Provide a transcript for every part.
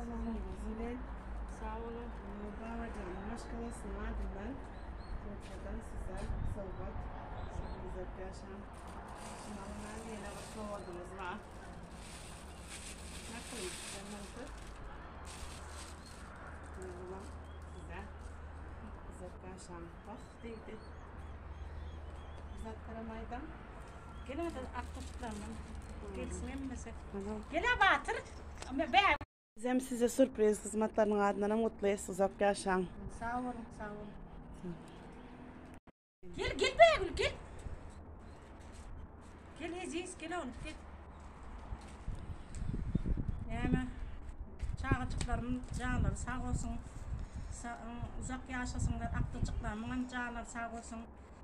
Doglan bilen. Sag boluň. Babajanyň maşgalasynyň adyndan Türkiýeden size sowgat. Uzak ýaşaň. Şunuň ýene bir sowgadymyz bar. Bakın, sen Size. Uzak ýaşaň. Bak diýdi. Uzatdyram aýdam. Gel hadi aktaşyklarymdan. Gelsin hemmesi. Gel Batyr. Be. Bizem size sürpriz hyzmatlarynyň adyndanam gutlaýas uzak ýaşaň. Sag boluň, sag boluň. Gel, gel Bägül, gel. Gel Eziz, gel oğlum, gel. Näme? Çagajyklarym janlary sag bolsun. Uzak ýaşasynlar, akdyjyklarymyň hem janlary sag bolsun.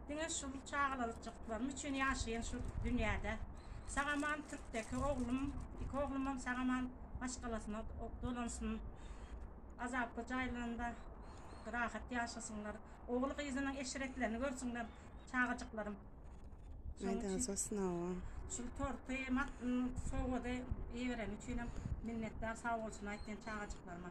Diňe şul çagalarjyklarym üçin ýaşaýan şu dünýäde. Sag-aman Türkdeki oglum, iki oglumam sag-aman maşgalasyna dolansyn. Azaply jaýlarynda rahat ýaşasynlar. Ogul gyzynyň eşretlerini görsünler çagajyklarym. Aýdaňyz bolsun hawa. Şul torty, sowgady ibereni üçinem minnetdar sag bolsun aýtýan çagajyklaryma.